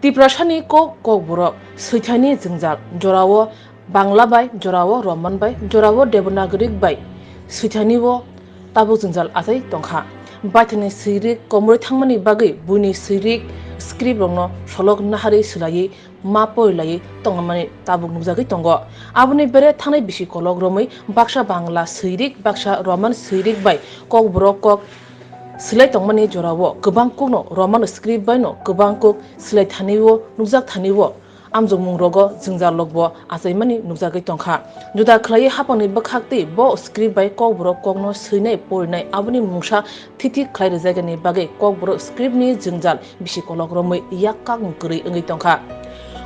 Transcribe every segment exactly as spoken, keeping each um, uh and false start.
Tiprasani kok kokborok swithaini jwngjal jorao Bangla bai, jorao Roman bai, jorao Devanagari bai swithainio tabuk jwngjal achai tongkha. Baithangni swirik komorwi thangmani bagwi buini swirik script rokno solok naharwi swlaiwi ma porilaiwi tongmani tabuk nukjagwi tongo. Aboni bere thangnai bisi kolok romwi baksa Bangla swirik, baksa Roman swirik bai kokborok kok swlai tongmani jorao kwbang kokno Roman script baino kwbang kok swlai thanio nukjak thanio amjokmung rogo jwngjal lokbo achaimani nukjagwi tongkha. Juda khlaiwi haphangni bwkhak tei bo script bai kokborok kokno swinai porinai aboni mungsa thithik khlai rwjakgani bagwi kokborok script ni jwngjal bisi kolok romwi yak kakmung kwrwi wngwi tongkha.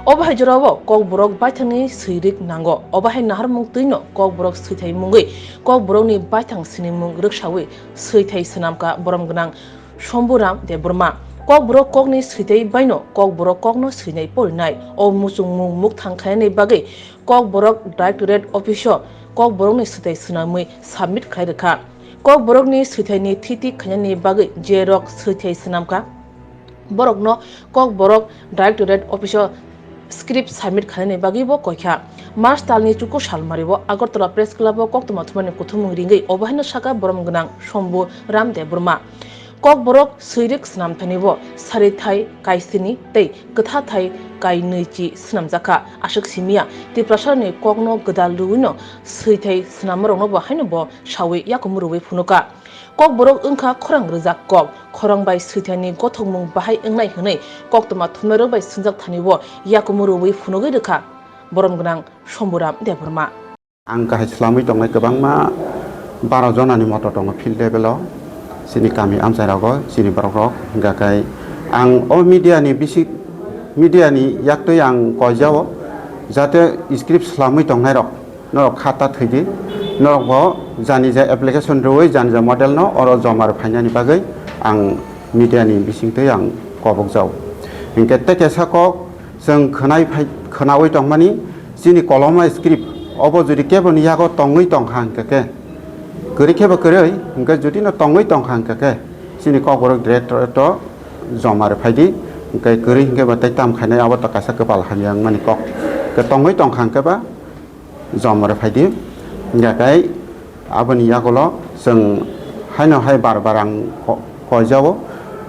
Obo hai jorao kokborok baithangni swirik nango. Obo hai naharmung twino kokborok swithai mungwi kokborokni baithang sinimung rwksawi swithai swnamkha borom gwnang Shomburam Debbarma. Kokborok kokni swithai baino kokborok kokno swinai porinai. O muchungmung mukthang khainani bagwi kokborok Directorate Office o kokborokni swithai swnamwi submit khlai rwkha. Kokborokni swithaini thithik khainani bagwi je rok swithai swnamkha, borokno kokborok Directorate Office o script submit khainani bagwi bo koikha. March talni chuku salmari o Agartala Press Club o koktwma thumani kuthumung ringwi obo haino saka borom gwnang Shombu Ram Debbarma. Kokborok swirik swnamthani bo sarithai kaisini tei kwthathai kainwichi swnamjakha. Aswk simiya Tiprasani kokno gwdal rwino swithai swnammarokno bo haino bo sawi yakumu rwui phunukha. Kokborok wngkha khorang rwjak kok, khorang bai swithani gothokmung bahai wngnai hwnwi koktwma thumnairok bai swngjak thani bo yakumu rwui phunugwi rwkha borom gwnang Shomburam Debbarma. Ang kahai swlamwi tongnai kwbangma baro jonani moto tongo field level o, chini kami amchai rogo, chini borok rok, hingkha khe ang o media ni bisi, media ni yaktwi ang koijao, jate script swlamwi tongnai rok, norok kha ta thwidi, norok bo jani ja application rwui jani ja model no oro joma rw phainani bagwi ang media ni bisingtwi ang kobokjao. Hinkhe tei kaisa kok chwng khwnai phai, khwnaui tongmani chini koloma script obo jodi keboni yago tongwi tongkha hinkhe khe, kwrwi khe bo kwrwi, hinkhe jodi no tongwi tongkha hinkhe khe chini kokborok directorate o joma rw phaidi, hinkhe kwrwi hinkhe bo tei tam khainai abo to kaisa kwpal hamya wngmani kok. Khe tongwi tongkha hinkhe ba joma rw phaidi. Hingkha khe aboni yagulo chwng haino hai bar bar ang ko-, koijao,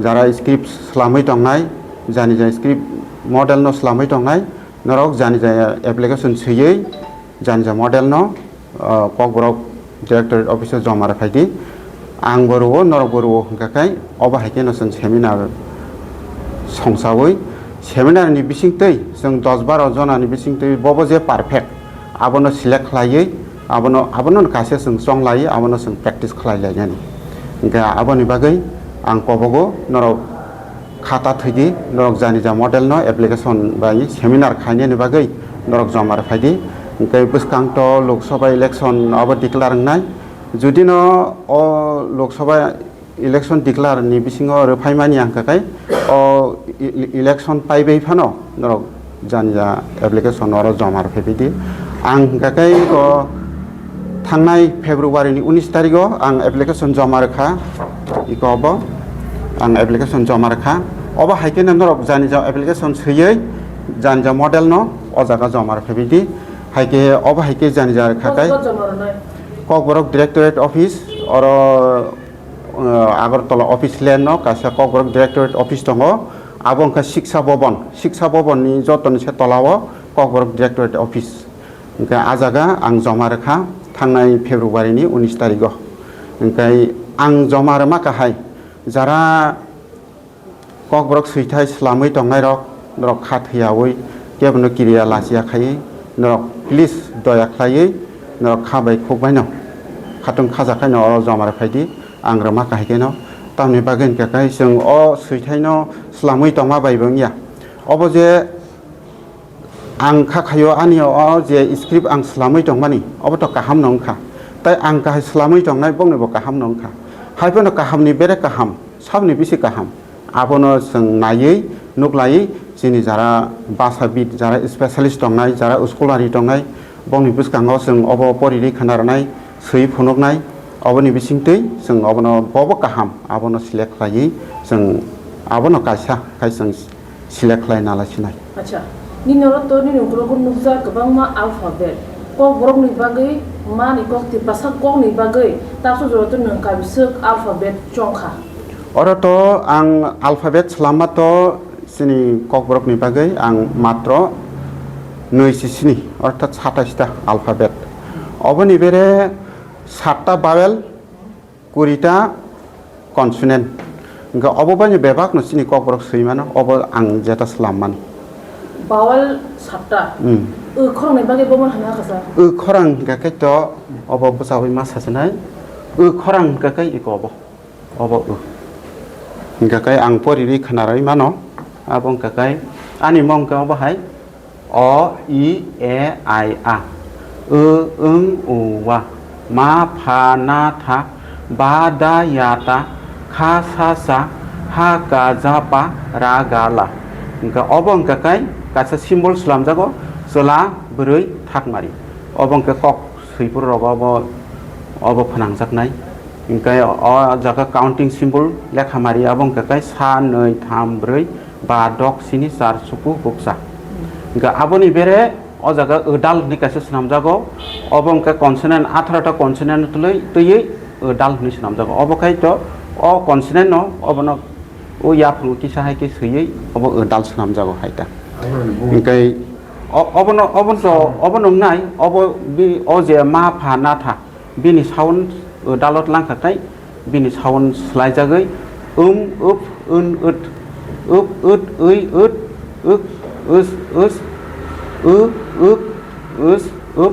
jara script swlamwi tongnai, jani jani script model no swlamwi tongnai, norok jani jani application swiwi jani jani model no, ah, kokborok directorate office o joma rw phaidi. Ang bo rwo, norok bo rwo hingkha khe obo hai kheno chwng seminar songsaui, seminar ni bisingtwi chwng dos baro jona ni bisingtwi bobo je perfect, abono select khlaiwi, abono, abono kaisa chwng chonglaiwi, abono chwng practice khlai lainani. Hingkhe aboni bagwi ang kobogo norok kha ta thwidi, norok jani ja model no application bai seminar khainani bagwi norok joma rw phaidi. Hingkhe bwskang to Lok Sabha election abo declare wngnai. Jodi no o Lok Sabha election declare ni bisingo rwphaimani ang kakai o e-, e-, election paibai phano norok jani ja application oro joma rwphaibaidi. Ang kakai o thangnai February ni unis tarigo ang application joma rwkha, iko obo ang application joma rwkha. Obo hai khe norok jani ja application swiwi jani ja model no o jaga joma rwphaibaidi. Hai khe obo hai khe jani ja rwkha kai Kokborok directorate office oro uh, Agartala office land no kaisa Kokborok directorate office tongo. Abo wngkha Shiksha Bhavan. Shiksha Bhavan ni joto ni se tola o Kokborok directorate office. Hingkhe ah jaga ang joma rwkha thangnai February ni unis tarigo. Hingkhe ang joma rwma kahai jara Kokborok swithai swlamwi tongnairok, norok kha thwiyaui kebono kiriya lachiya khaiwi, norok please doya khlaiwi, norok kha bai khuk baino khatung khajakhaino oro joma rwphaidi, ang rwma kahai kheno. Tamni bagwi hinkhe kai chwng o swithaino swlamwi tongma bai bo wngya. Obo je Ang kha khaio ani o je script ang swlamwi tongmani, obo to kaham no wngkha. Tai ang kahai swlamwi tongnai bokni bo kaham no wngkha. Hai phano kaham ni bere kaham, saboni bisi kaham. Abono chwng naiwi, nuklaiwi, chini jara basabit, jara specialist tongnai, jara scholar tongnai, bokni bwskango chwng obo porirwi khna rwnai, swi phunuknai, oboni bisingtwi chwng obono bobo kaham, abono select khlaiwi chwng abono kaisa khai chwng select khlai nalai sinai. Acha, nini oro to nini ukologo nukjak kwbangma alphabet. Kokborokni bagwi mani kok Tiprasa kokni bagwi tabsa jora to nwng kaibiswk alphabet chongkha. Oro to ang alphabet slamma to chini kokborokni bagwi ang matro nwi si sini, orthat satais ta alphabet. Oboni bere satta vowel, kuri ta consonant. Hingke obo bai bebak no chini kokborok swi mano, obo ang jeta slam mani. Vowel satta. Hmm. Wi khorang ni bagwi bo ma hana kasa. Wi khorang hingka khe to obo bwchawi ma sasinai. Wi khorang hingka khe iko obo. Obo wi. Hingka khe ang pori ri khna rwi mano. Abo hingka khe ani mong khe obo hai. O, i, e, ai, a. Ü, ung, u, wa. Ma, pha, na, tha. Ba, da, ya, ta. Kha, sa, sa. Ha, ka, ja, pa. Ra, ga, la. Hingke obo hingke kai kaisa symbol slamjago, chwla bwrwi thakmari. Obo hingke kok swiphuru rogo obo, obo phnangjaknai. Hingke o jaga counting symbol lekha mari, abo hingke kai sa, nwi, tham, bwrwi, ba, dok, sini, char, suku, bukcha. Hingke aboni bere o jaga wi dal hinwi kaisa swnamjago, obo hingke consonant, atharo ta consonant tului, twiwi wi dal hinwi swnamjago. Obo khai to o consonant no, obono o yaphango kisa hai khe swiwi obo wi dal swnamjago hai ta. Hingke o-, obono, obono to, obono wngnai, obo bi-, o je ma pha na tha, bini sound, uh, dalot langkha tei bini sound swlaijagwi um, up, un, ut, up, ut, ui, ut, uk, us, us, u, uk, us, up,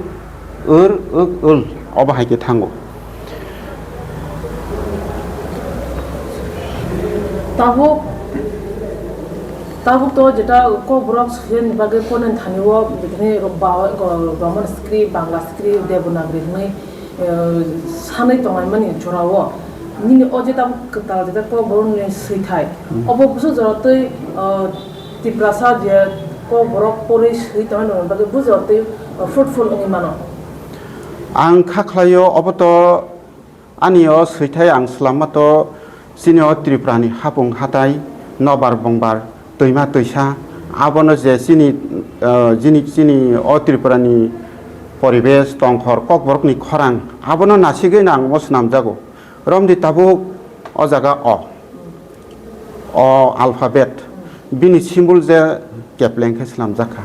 ur, uk, ul. Obo hai khe thango. Tabuk, tabuk to jeta kokborok suyani bagwi konen thani o bini ro-, ba-, go-, Roman script, Bangla script, Devanagari hwnwi eh, sanwi tonglaimani jorao nini o je tabuk kwtal je kokborokni swithai, hmm, obo busu jora twi, eh, Tiprasa je kokborok porwi swi tongmani bagwi busu jora twi, eh, fruitful wngwi mano. Ang kha khlaio, obo to ani o swithai ang swlamma to chini o Tripurani hapung hatai, nobar bongbar, twima twisa, abono je chini, ah, jini, chini o Tripurani poribesh, tongkhor, kokborokni khorang, abono nasigwi nang omo swnamjago. Romdi tabuk o jaga o, o alphabet, bini symbol je kepleng khe swnamjakha.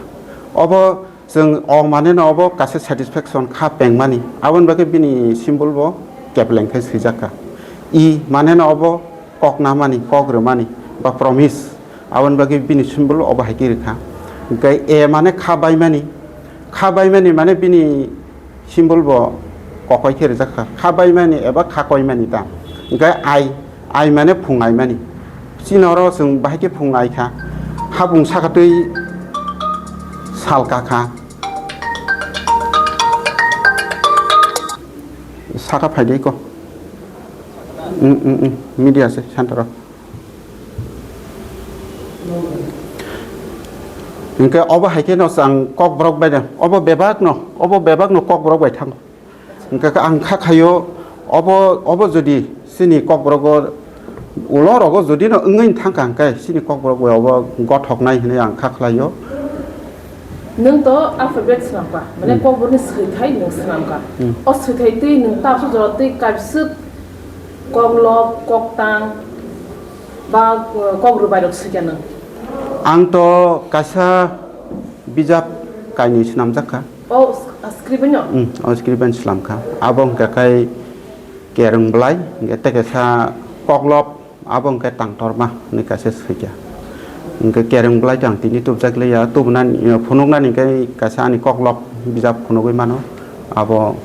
Obo Chwng o mane no obo kaisa satisfaction kha pengmani, aboni bagwi bini symbol bo kepleng khe swijak kha. I mane no obo kok namani, kok rwmani ba promise, aboni bagwi bini symbol obo hai khe rwkha. Hwnkhe A mane kha baimani, kha baimani mane bini symbol bo kokoi khe rijak kha, kha baimani eba kha koimani ta. Hwnkhe I, I mane phung aimani. Chini oro chwng bahai khe phung ai kha. Hapung saka twi sal ka kha. Saka phai de ko. Mm, mm, mm. Media se center o. Hwnkhe obo hai khe no chwng kokborok bai de. Obo bebak no, obo bebak no kokborok bai thango. Hwnkhe ang kha khaio, obo, obo jodi chini kokborogo ulo rogo jodi no wngwi thangkha hwnkhe chini kokborok bai obo gothoknai hinwi ang kha khlaio. Nwng to alphabet swnamkha, mane, hmm, kokborokni swithai nwng swnamkha. Hmm. O swithai twi nwng tabuk jora twi kaibswk koklop, koktang ba, uh, kok rwbairok swikha nwng? Ang to kaisa bijap kainwi swnamjak kha. O s-, a script no? Hmm, o script bai slam kha. Abo hwnkha khai kereng bwlai, hwnkhe tei kaisa koklop, abo hwnkhe tangtorma hwnwi kaisa swikha. Hwnkhe kereng bwlai to ang tini tubjak liya, tubunani, phunuknani hwnkhe kaisa ani koklop bijap phunugwi mano, abo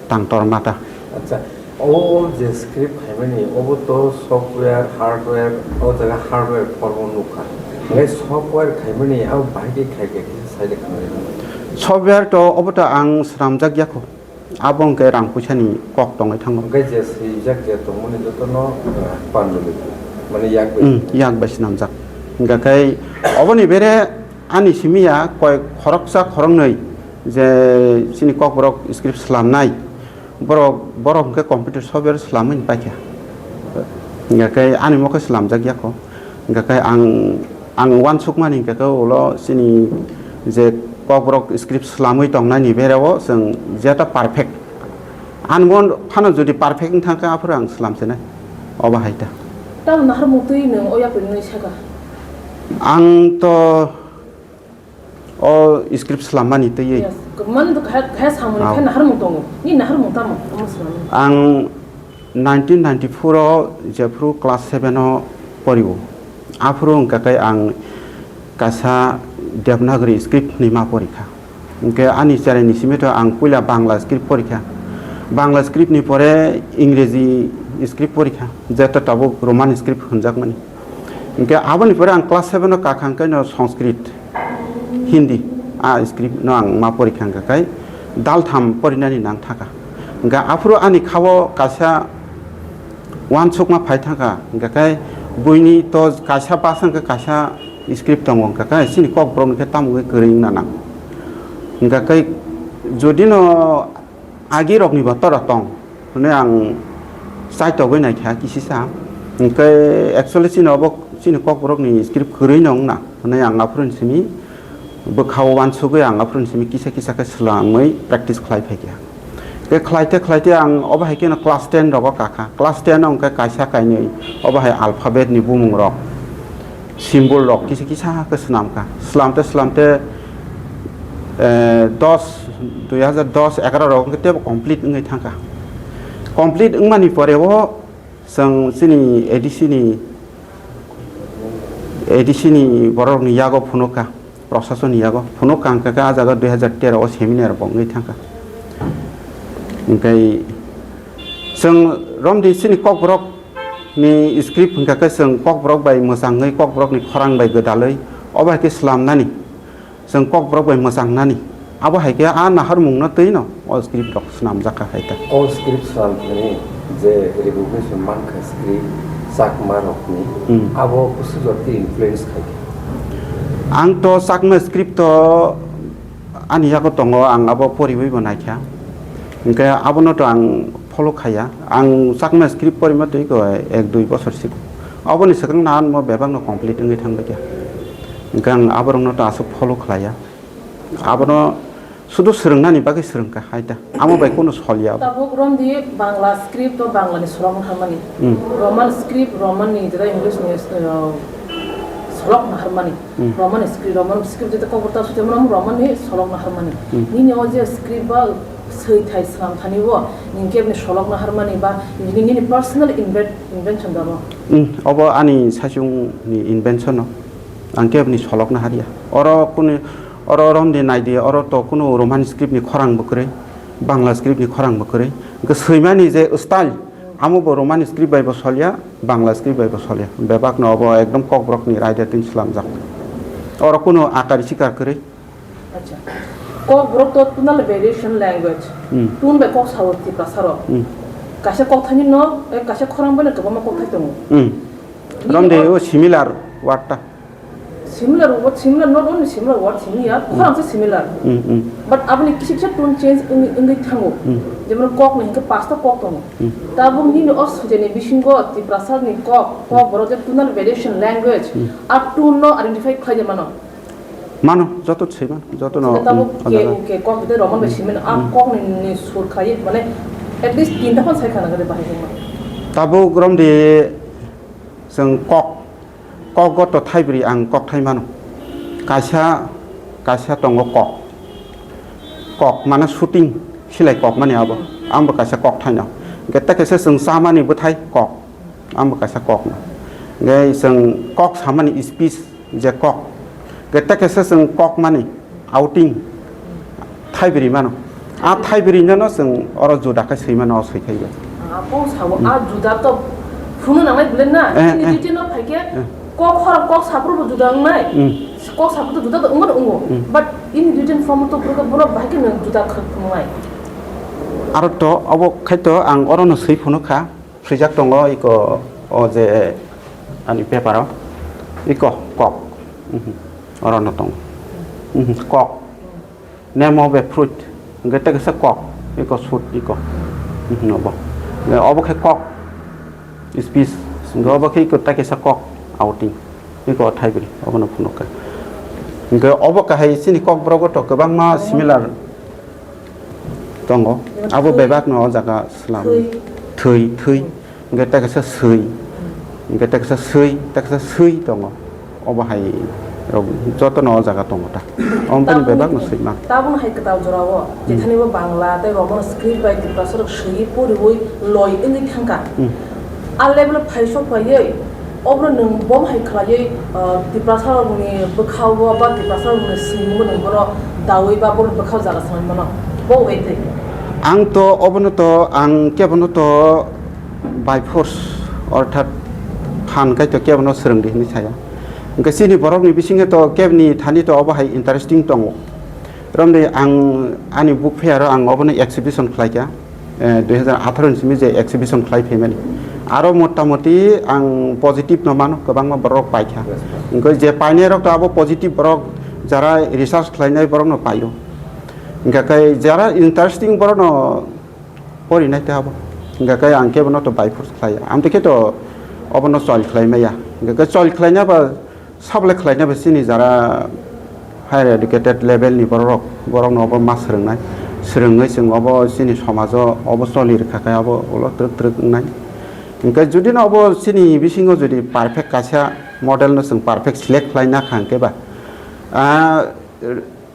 tangtorma ta. Acha, o je script khaimani, obo to software, hardware, o jaga hardware form o nukha. Hwnkhe software khaimani, abo bahai khe khaikha kisa sai de khna. Software to obo to ang swnamjak yakho. Abo hwnkhe rang puisani kok tongwi thango. Hwnkhe je swijak je tongmani jotono, eh, panduli, mane yak bai. Hmm, yak bai swnamjak. Hwnkhe khai oboni bere ani simi ya koi khoroksa khoroknwi je chini kokborok script slamnai, borok, borok hwnkhe computer software slamwi paikha. Hwnkhe ani mokhe slamjak yakho. Hwnkhe ang Ang uansukmani hwnkhe khe ulo chini je Kokborok script swlamwi tongnani berao chwng jeta perfect. Ani bo phano jodi perfect wng thangkha aphuru ang swlamsinai. Obo hai ta. Tamo naharmung twi nwng o yapri nwi saka? Ang to o script swlammani twiwi. Yes. Mani to kahya, kahya samani, oh, khe naharmung tongo. Ni naharmung tamo? Omo swlamwi. Ang nineteen ninety-four o jephuru class seven o porio, aphuru wngkha khe ang kaisa Devanagari script ni ma porikha. Hwnkhe ani cheraini simi to ang puila Bangla script porikha. Bangla script ni pore Ingreji script porikha, jeta tabuk Roman script hwnjakmani. Hwnkhe aboni pore ang class seven o kakha hwnkhe no Sanskrit, Hindi, a script no ang ma porikha hwnkhe kai daltham porinani nang thaka. Hwnkhe aphuru ani khao kaisa uansukma phai thangkha, hwnkhe kai buini to kaisa basa hwnkhe kaisa script tongo, hwnkhe kai chini Kokborok ni khe tamo wngwi kwrwi wngna nang. Hwnkhe kai jodi no agi rokni bo tora tong hwnwi ang chaitogwi naikha kisisa. Hwnkhe actually chini obo chini Kokborokni script kwrwi no wngna hwnwi ang aphuru simi bwkhao uansugwi ang aphuru simi kisa kisa khe swlangwi practice khlai phaikha. Khe khlaite khlaite ang obo hai kheno class ten rogo kakha. Class ten o hwnkhe kaisa kainwi obo hai alphabet ni bumung rok, symbol rok kisa kisa khe swnamkha. Slamte slamte, eh, dos, dui hazar dos egaroh rok hwnkhe teibo complete wngwi thangkha. Complete wngmani pore o chwng chini A D C ni, A D C ni borok ni yago phunukha, prosasoni yago phunukha, hwnkhe khe ah jaga dui hazar tero o seminar bo wngwi thangkha. Hwnkhe chwng romdi chini Kokborok ni script hwnkha khe chwng Kokborok bai mwchangwi, Kokborok ni khorang bai gwdalwi obo hai khe swlamnani, chwng Kokborok bai mwchangnani. Abo hai khe a naharmung no twi no o script rok swnamjak kha hai ta. O script swnam thani je recognition mankha script Chakma rokni, hmm, abo kusu jot khe influence khai kha? Ang to Chakma script to ani yago tongo, ang abo poriwi bo naikha. Hwnkhe abono to ang follow khaiya. Ang Chakma script porima twi ko ek dui bosor siko. Aboni swkang na anmo bebak no complete wngwi thangbaikha. Hwnkhe ang aborokno to aswk follow khlaiya. Abono sudu swrwngnani bagwi swrwngkha hai ta. Amo bai kunu solya. Tabuk romdi Bangla script o Bangla ni solok wngkha mani. Hmm. Roman script, Roman ni, jeta English ni, uh, solok naharmani. Hmm. Roman script, Roman script jeta Kokborok ta sutemo Roman ni solok naharmani. Hmm. Nini o je script ba swi thai swnam thani o, nini kebni solok naharmani ba nini, nini personal inven-, invention da bo? Hmm, obo ani saichung ni invention no. Ang kebni solok naharya. Oro kunu, oro romdi naidi, oro to kunu Roman script ni khorang bo kwrwi, Bangla script ni khorang bo kwrwi. Hwnkhe swimani je style, amo bo Roman script bai bo solya, Bangla script bai bo solya. Bebak no obo ekdom Kokborok ni raida tin swlamjak. Oro kunu akari sikar kwrwi. Acha. Kokborok to tonal variation language. Hmm. Tun bai kok sao Tiprasa rok. Hmm. Kaisa kokthai ni no, eh, kaisa khorang bai no kwbangma kokthai tongo. Hmm. Nini romde o- o similar word ta. Similar word, similar, not only similar word, similar, hmm, khorang se similar. Hmm, hmm. But aboni kisa kisa tone change wngwi, wngwi thango. Hmm. Jemon kok ni hwnkhe pasta kok tongo. Hmm. Tabuk nini o sujeni bisingo Tiprasa ni kok, kok borok je tonal variation language, hmm, a tone no identify khlai de mano. Mano, joto thwi mano, joto no, tabuk, hmm, ke, o jaga. Ke, kok de Roman bai, hmm, simi mano, a, hmm, kok ni, ni sur khlai mane at least tinta phano sai khana gade bahai khema. Tabuk romdi chwng kok. Kok go to thaibrwi ang kokthai mano. Kaisa, kaisa tongo kok. Kok mane shooting silai kok mani abo. Ang bo kaisa kokthai no. Hwnkhe tei kaisa chwng chamani bwthai kok. Ang bo kaisa kok no. Hwnkhe chwng kok samani speech je kok. Hwnkhe tei kaisa chwng kok mani outing thaibrwi mano. A thaibrwi no no chwng oro juda khe swi mano, o swi thaibai. A kok sao, hmm, a juda to phunu nangnai bwle na. Eh, nini, eh, duty no phaikhe, eh, kok khorok kok saphuru bo juda wngnai. Hmm. Kok saphuru to juda to wngma no wngo. Hmm. But ini duty form to phuru khe bono bahai khe no juda khe phunuknai. Aro to obo khai to ang oro no swi phunukha. Swijak tongo iko o je ani paper o. Iko kok. Mhm. Oro no tongo. Mhm. Kok. Name of a fruit. Hwnkhe tei kaisa kok. Iko sut iko. Mhm, obo. Hwnkhe obo khe kok. Speech. Hwnkhe obo khe iko tei kaisa kok. Outing. Iko thaibri obono phunukha. Hingke obo kahai chini Kokborok to kwbangma similar tongo. Abo bebak no o jaga slam. Thwi, thwi. Hingke teksa swi. Hingke teksa swi, teksa swi tongo. Obo hai rok joto no o jaga tongo ta. Omo bebak no swi ma. Tabuk hai kwtal jora o. Jethani bo Bangla tei Roman script bai Tiprasa rok swi poriwi loi wngwi thangkha. A level o phaisok phaiwi, obono nwng bo hai khlaiwi, ah, Tiprasa rokni bwkhao ba Tiprasa rokni swimungbo nwng bono dawi ba bono bwkhao jaga swnamwi mano. Bo wngwi twi. Ang to obono to, ang kebono to by force, orthat phan kai to kebono swrwng di hinwi saya. Hingke chini borokni bisingo to kebni thani to obo hai interesting tongo. Romdi ang ani book fair o ang obono exhibition khlaikha. Eh, dui hajar atharo ni simi je exhibition khlai phaimani. Aro motamoti ang positive no mano, kwbangma borok paikha. Hingke je painai rok to abo positive borok, jara research khlainai borok no paio. Hingke kai jara interesting borok no porinai te abo. Hingke kai ang kebono to by force khlaiya. Amtwi khe to obono chol khlai maya. Hingke kai chol khlaina ba Sablai khlaina bai chini jara higher educated level ni borok, borok no obo ma swrwngnai, swrwngwi chwng obo chini somajo obo choli rwkha khe abo ulo twrwk twrwk wngnai. Hingke jodi no obo chini bisingo jodi perfect kaisa model no chwng perfect select khlai na kha hingke ba, ah,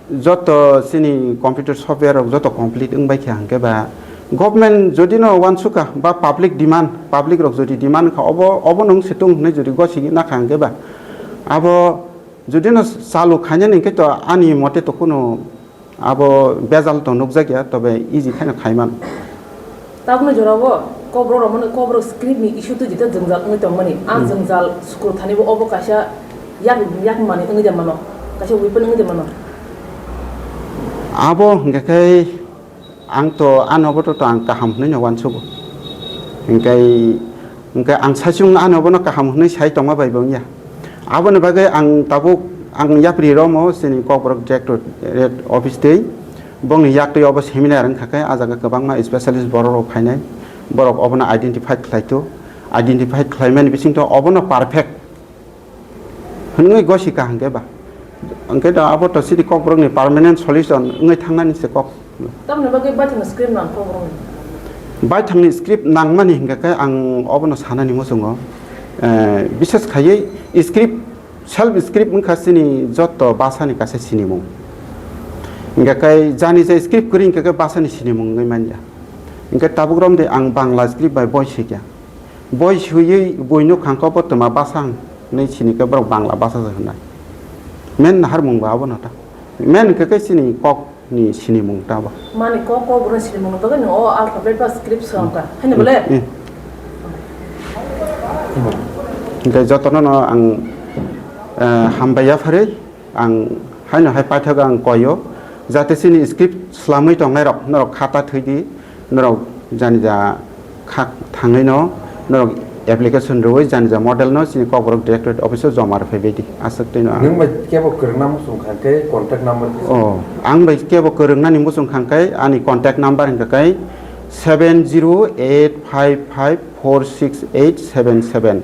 joto chini computer software rok joto complete wngbai kha hingke ba government jodi no wansukha ba public demand, public rok jodi demand kha obo, obo nwng situng hinwi jodi gosi na kha hingke ba abo jodi no chalu khainani hingke to ani mote to kunu abo bejal to nukjakya, tobe easy khaino khaiman. Tabukni jorao Kokborok romano Kokborok script ni issue twi jeta jwngjal wngwi tongmani. A jwngjal sukru thani bo obo kaisa yak, yak mani wngwi de mano, kaisa weapon wngwi de mano. Abo hingke khe ang to ano bo to ang kaham hwnwi no wansugo. Hingke, hingke ang saichung ano bono kaham hwnwi sai tongma bai bo wngya. Aboni bagwi ang tabuk ang yapri romo chini Kokborok Directorate Office tei bongni yaktwi obo seminar wngkha khe, ah jaga kwbangma specialist borok rok phainai, borok obono identify khlai to, identify khlaimani bisingtwi obono perfect hwnwi gosi kha hwnkhe ba, hwnkhe da abo to chini Kokborokni permanent solution wngwi thangnani se kok. Tamoni bagwi baithangni script nang Kokborokni? Baithangni script nangmani hingkha khe ang obono sanani muchungo, eh, bishes khaiwi script, self script wngkha chini joto bhasani kaisa sinimung. Hingkha khe jani je script kwrwi hingkha khe bhasani sinimung wngwi manya. Hingkhe tabuk romde ang Bangla script bai boi sikya. Boi swiwi buino khangkho bo twma bwsang hinwi sini khe borok Bangla bwsa se hwnwi. Main naharmung bo abono ta. Main hwnkhe khe chini kokni sinimung ta bo. Mani kok, kokborokni sinimungni bagwi no o alphabet ba script swrwngkha. Hmm. Haino bole? Hmm. Hwnkhe jotono no ang, eh, hambai yapharwi. Ang haino hai paithak ang koio, jate chini script swlamwi tongnai rok, norok khata thwi di, norok jani ja kha thangwi no, norok application rwui jani ja model no chini Kokborok Directorate Office o joma rwphai bai di, aswk twi no ang. Nwng bai kebo kwrwngna muchung kha khe contact number kisa. Oh, ang bai kebo kwrwngnani muchung kha khe ani contact number hwnkha khe seven zero eight five five four six eight seven seven.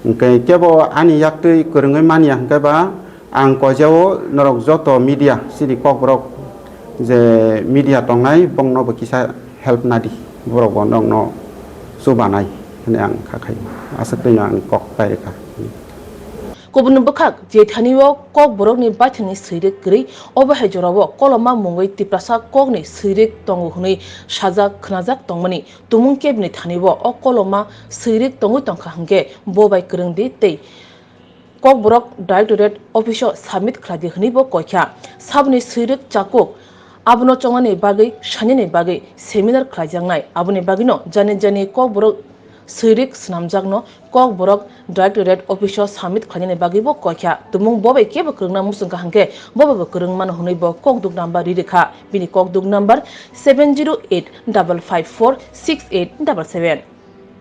Hwnkhe kebo ani yaktwi kwrwngwi manya hwnkhe ba, ang koijao norok joto media, chini Kokborok je media tongnai, bongno bo kisa help nadi, borok bo nokno chubanai hwnwi ang kha khai, aswk twi no ang kok pai rwkha. Kubun bwkhak je thani o Kokborokni baithangni swirik kwrwi, obo hai jorao koloma mungwi Tiprasa kokni swirik tongo hwnwi sajak khnajak tongmani tumung kebni thani o koloma swirik tongwi tongkha hwnkhe bo bai kwrwng di tei Kokborok Directorate Office o submit khlai di hwnwi bo koi kha. Saboni swirik chakuk abono chongnani bagwi, sanani bagwi seminar khlaijaknai. Aboni bagwino jani jani Kokborok swirik swnamjakno Kokborok Directorate Office o submit khlainani bagwi bo koi kha. Tumung bo bai kebo kwrwngna muchung kha hwnkhe bo bai bo kwrwng mano hwnwi bo kokduk number ri rwkha. Bini kokduk number seven zero eight double five four six eight double seven.